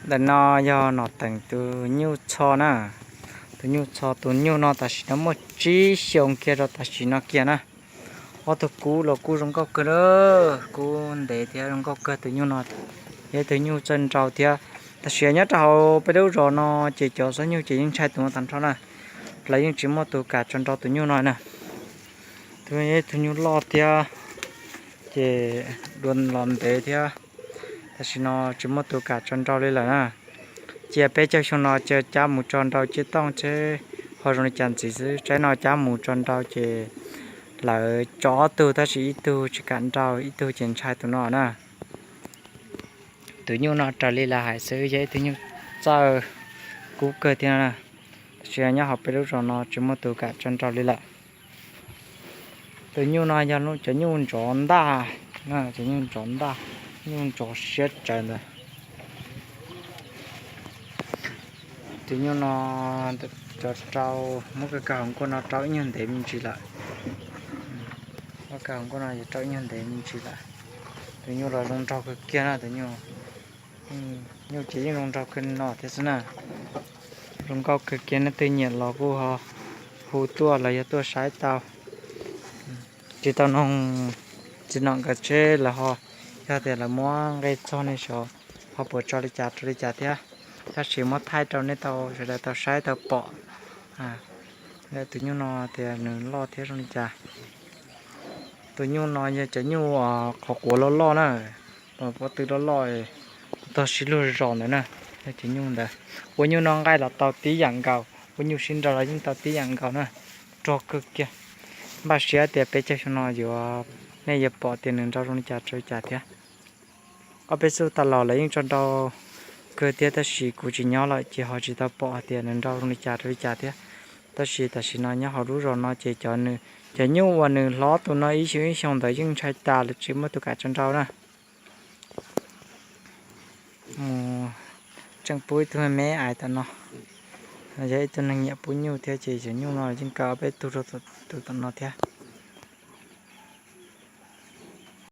Ntawm no yog Nom Teem tus nyuj txho na. Tus nyuj txho, tus nyuj no tam sim no muaj tsib xyoos kiag rau tam sim no kiag na. Ob tug kub los kuj zoo nkauj kawg, kub ntev thiab zoo nkauj kawg. Tus nyuj no yog ib tug nyuj txawj nrau thiab. Tam sim nyob rau hauv peb lub zos no ces cov xab nyuj ces yeej ntshai tus no tag nrho na. Lawv yeej tsis muaj tus kam tso nrau tus nyuj no na. Tus, tus nyuj loj thiab, ces dua los ntev thiab. Tam sim no tsis muaj tus kam tso nrau li lawm na. Cia peb caug xyoo no cia cab mus tso nrau cib tooj seb ho zoo li cas ntxiv xwb. Tsaib no cab mus tso nrau ces lawv tso ob tug tab sis ib tug tsis kam nrau, ib tug ces ntshai tus no na. Tus nyuj no raws li lawv hais xwb yog ib tug nyuj txawj kub kawg thiab na. Tab sis nyob hauv peb lub zos no tsis muaj tus kam tso nrau li lawm. Tus nyuj no yog cov nyuj ntsov ntaj, cov nyuj ntsov ntaj, nyuj ntsov siab tsawv ntawd. Tus nyuj no cov rau, muab kawg kawg hauv nkuaj no rau ib nyuag ntev me ntsis lawm. Muab kawg hauv nkuaj no yuav rau ib nyuag ntev me ntsis lawm. Tus nyuj los zoo nraug kawg kiag na, tus nyuj, nyuj ces yeej zoo nraug kawg no thiab xwb na. Zoo nkauj kawg kiag, leej twg nyiam los kuj ho hu tuaj los yog tuaj saib tau. Tsis tau noog txiv nom nkawd seb lawv ho, yog tias lawv muab nqe txog nej saib ho puas tso li cas rau li cas thiab. Tab sis muab thaij rau nej tau sawv daws tau saib tau pom. Tus nyuj no tias nws loj thiab zoo li cas. Tus nyuj no yog cov nyuj qhov quav loj loj na, pob tw loj loj, tog sib luag zos ntawd na. Yog cov nyuj ntawd, ua nyuj no nqaij los tau tib yam nkaus, ua nyuj sib nrau los yeej tau tib yam nkaus na. Rog kawg kiag. Npaj siab tias peb caug xyoo no yuav, nej yuav pom tias nws nrau zoo li cas rau li cas thiab. Ob peb xub tas los lawv yeej tso nrau kawg thiab, tab sis kuv tsis nyob lawm ces ho tsis tau pom hais tias nws nrau zoo li cas rau li cas thiab. Tab sis tam sim no nyob hauv lub zos no ces cov, cov nyuj uas nws hlob tus no ib xyoo ib xyoo ntawd yeej ntshai tas lawv tsis muaj tus kam tso nrau na. Mus tseem pub ib tug me me ais tom no, yog ib tug neeg nyiam pub nyuj thiab ces cov nyuj no yeej kaw ob peb tug rau tus tom no thiab.